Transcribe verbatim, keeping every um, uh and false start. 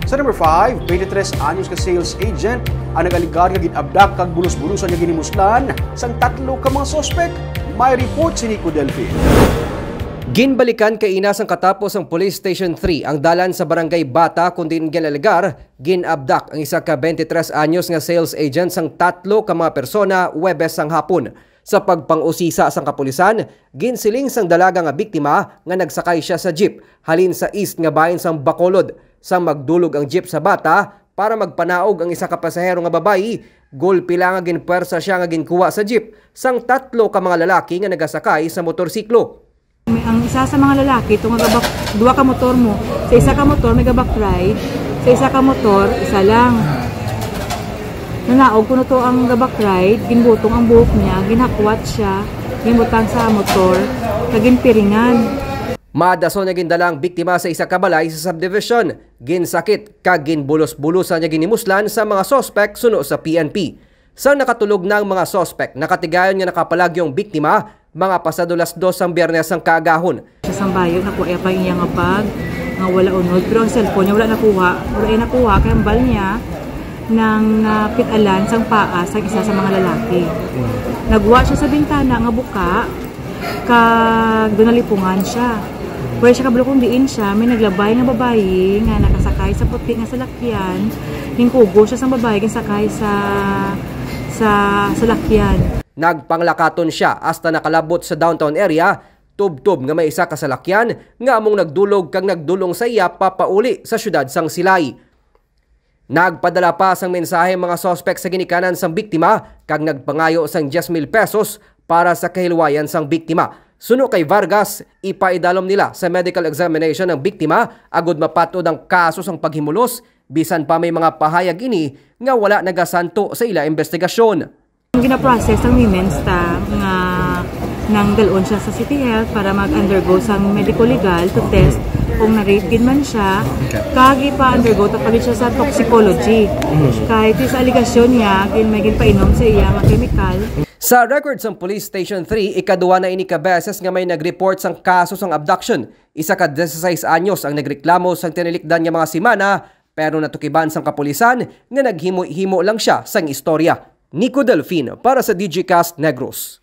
Sa number five, twenty-tres anyos ka sales agent ang nag-alegar nga gin-abduct kag bulos-bulosan nga ginimuslan sang tatlo ka mga suspek. May report si Nico Delfin. Ginbalikan kaina sang katapos sang Police Station three ang dalan sa Barangay Bata, kun diin ginalegar gin-abduct ang isa ka twenty-tres anyos nga sales agent sang tatlo ka mga persona Huwebes sang hapon. Sa pagpang-usisa sang kapulisan, ginsiling sang dalaga nga biktima nga nagsakay siya sa jeep halin sa east nga bahin sang Bacolod. Sang magdulog ang jeep sa Bata para magpanaog ang isa ka pasahero nga babayi, gulpi lang nga ginpwersa siya nga ginkuha sa jeep sang tatlo ka mga lalaki nga nagasakay sa motorsiklo. Ang isa sa mga lalaki, ito nga gabak, duha ka motor mo. Sa isa ka motor, may gabak ride. Sa isa ka motor, isa lang. Nanaog kuno to ang gabak ride, ginbutong ang buhok niya, ginhakwat siya, ginbutang sa motor, kag ginpiringan. Madason nga gindala ang biktima sa isa ka balay sa subdivision. Ginsakit kag ginbulos-bulosan niya ginimuslan sa mga suspek suno sa P N P. Sang nakatulog na ang mga suspek, nakatigayon nga nakapalagyo ang biktima mga pasado las dos sang Biyernes sang kaagahon. Sa sambayo, nakuha iya pa ang iya nga bag nga wala unod, pero ang cellphone niya wala nakuha. Wala iya nakuha kay ang bal niya nang napit-alan sang paa sang isa sa mga lalaki. Nagwa siya sa bintana nga buka, kag doon nalipungan siya. Wala siya kabalo kung diin siya, may naglabay nga babayi nga nakasakay sa puti nga salakyan. Ginkugo siya sang babayi, ginsakay sa, sa salakyan. Nagpanglakaton siya hasta nakalabot sa downtown area, tubtob nga may isa ka salakyan nga among nagdulog kag nagdulong sa iya papauli sa siyudad sang Silay. Nagpadala pa sang mensahe ang mga suspek sa ginikanan sang biktima kag nagpangayo sang diyes mil pesos para sa kahilwayan sang biktima. Suno kay Vargas, ipaidalom nila sa medical examination ang biktima agud mapat-od ang kaso sang paghimulos, bisan pa may mga pahayag ini nga wala nagasanto sa ila investigasyon. Ang ginaprocess sang women's ta nga nang dalon siya sa City Health para mag-undergo sang medico-legal to test kung na-rape gid man siya. Kag ipa-undergo ta pa gid siya sa toxicology. Kay ti sa alegasyon niya, gin-, may ginpainom sa iya nga kemikal. Sa record sang Police Station three, ikaduha na ini ka beses nga may nag-report sang kaso sang abduction. Isa ka disisais anyos ang nagreklamo sang tinilikdan nga mga semana, pero natukiban sang kapulisan nga naghimo-himo lang siya sang istorya. Nico Delfin para sa Digicast Negros.